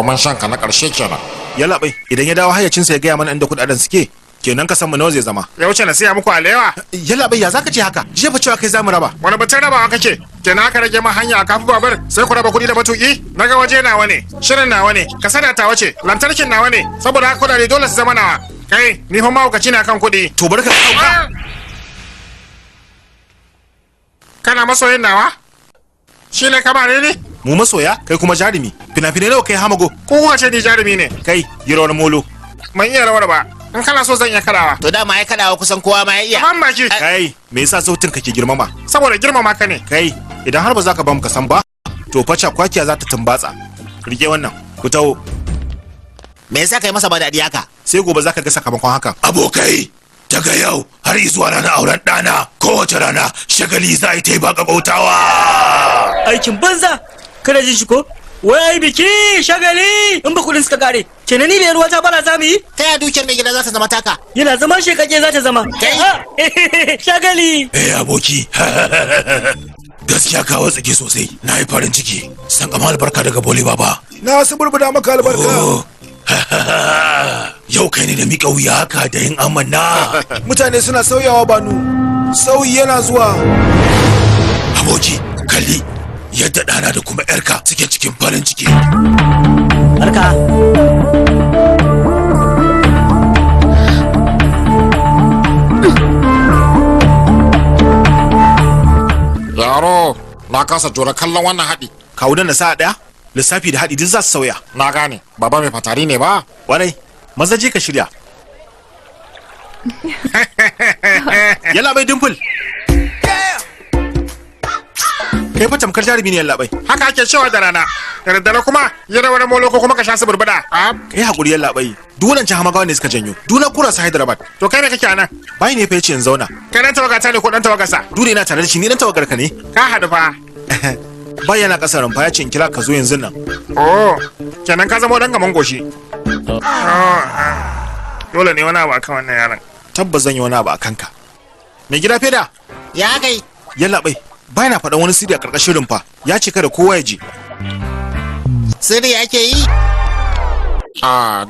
Domin shanka na ƙarshe kenan. Yallaɓai, idan ya dawo hayyacinsa ya gaya mana inda kuɗaɗen suke, kenan ka san mu nawa zai zama. Ya wuce na siya muku alewa. Yallaɓai, ya zaka ce haka? Jiya fa cewa kai zamu raba. Wani batun rabawa kake? Kenan aka rage ma hanya a kafi babur sai ku raba kuɗi da matuƙi? Naga waje nawa ne, shirin nawa ne, kasada tawa ce, lantarkin nawa ne, saboda haka kuɗaɗe dole su zama nawa. Kai, ni fa mahaukaci na kan kuɗi. To barka ka sauka. Kana masoyin nawa? Shi ne kamar ne? Mu masoya, kai kuma jarumi. Fina-finai nawa kai hamago? Ko kuka ce ni jarumi ne? Kai, yi rawar molo. Ban iya rawar ba. In kana so zan iya karawa. To dama ai kadawa kusan kowa ma ya iya. Ban baki. Kai, me yasa sautin kake girmama? Saboda girmama ka ne. Kai, idan har ba za ka ba mu kasan ba, to faca kwakiya za ta tumbatsa. Rike wannan, ku taho. Me yasa kai masa ba daɗi haka? Sai gobe za ka ga sakamakon hakan. Abokai, daga yau har zuwa ranar auren ɗana, kowace rana shagali za a yi ta yi baka bautawa. Aikin banza, kana jin shi ko? Wai ai biki shagali in ba kudin suka kare. Kenan ni da ruwa ta bara za mu yi? Ta ya dukiyar mai gida za ta zama taka? Yana zama shekake za ta zama. Kai. Ah, shagali. Eh aboki, gaskiya ka watsake sosai, na yi farin ciki. San kama albarka daga Bole Baba. Na suburbuda maka albarka. Oh. Yau kai ne da miƙa wuya haka da yin amanna. Mutane suna sauyawa banu. Sauyi yana zuwa. Aboki, kalli yadda ɗana da kuma ‘yarka suke cikin farin ciki. Barka. Yaro, na kasa jure kallon wannan haɗi. Kawo na sa'a ɗaya, lissafi da haɗi duk za su sauya. Na gane, baba mai fatari ne ba? Warai, maza je ka shirya. Yallaɓai dimple. Kai fa tamkar jarumi ne yallaɓai. Haka ake cewa da rana. Da daddare kuma yi rawar molo ko kuma ka sha su burbuda. Ah, Kai hakuri yallaɓai. Duk wadancan hamagawa ne suka janyo. Duna kura su Hyderabad. to kai ne kake a nan? Bai ne fa yace in zauna. Kai dan tawaga ta ne ko dan tawagarsa? Dure ina tare da shi, ni dan tawagar ka ne. Ka haɗu fa. Bai yana ƙasar rumfa ya ce in kira ka zo yanzu nan. Oh, kenan ka zama dan gaman goshi. Oh, ah. Dole ne wani abu akan wannan yaron. Tabbas zan yi wani abu a kanka. Mai gida feda. Ya kai. Yallaɓai. Bai na faɗan wani sirri a ƙarƙashin rumfa. Ya ce kada kowa ya ji. Sirri ake yi? Ah,